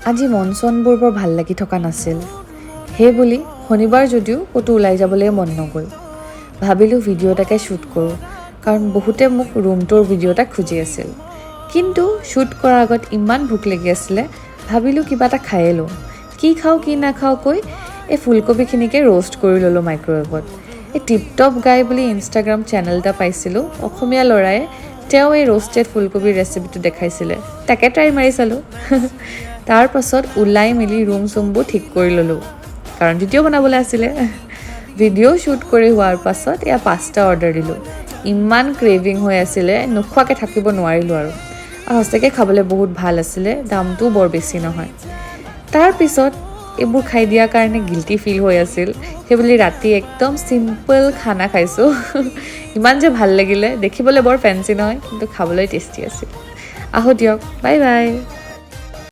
আজি মন চনবোৰ বৰ ভাল লাগি থকা নাছিল। সেইবুলি শনিবাৰ যদিও ক'তো ওলাই যাবলৈ মন নগ'ল। ভাবিলোঁ ভিডিঅ' এটাকে শ্বুট কৰোঁ, কাৰণ বহুতে মোক ৰুমটোৰ ভিডিঅ' এটা খুজি আছিল। কিন্তু শ্বুট কৰাৰ আগত ইমান ভোক লাগি আছিলে, ভাবিলোঁ কিবা এটা খায়ে লওঁ। কি খাওঁ কি নাখাওঁ কৈ এই ফুলকবিখিনিকে ৰ'ষ্ট কৰি ল'লোঁ মাইক্ৰ'ৱেভত। এই টিপটপ গাই বুলি ইনষ্টাগ্ৰাম চেনেল এটা পাইছিলোঁ, অসমীয়া ল'ৰাই তেওঁ এই ৰ'ষ্টেড ফুলকবিৰ ৰেচিপিটো দেখাইছিলে, তাকে ট্ৰাই মাৰি চালোঁ। তাৰ পাছত ওলাই মেলি ৰুম চুমবোৰ ঠিক কৰি ল'লোঁ, কাৰণ ভিডিঅ' বনাবলৈ আছিলে। ভিডিঅ' শ্বুট কৰি হোৱাৰ পাছত এয়া পাস্তা অৰ্ডাৰ দিলোঁ। ইমান ক্ৰেভিং হৈ আছিলে, নোখোৱাকৈ থাকিব নোৱাৰিলোঁ আৰু সঁচাকৈ খাবলৈ বহুত ভাল আছিলে, দামটোও বৰ বেছি নহয়। তাৰপিছত এইবোৰ খাই দিয়াৰ কাৰণে গিল্টি ফিল হৈ আছিল। সেইবুলি ৰাতি একদম চিম্পল খানা খাইছোঁ। ইমান যে ভাল লাগিলে, দেখিবলৈ বৰ ফেঞ্চি নহয়, কিন্তু খাবলৈ টেষ্টি আছিল। আহোঁ দিয়ক, বাই বাই।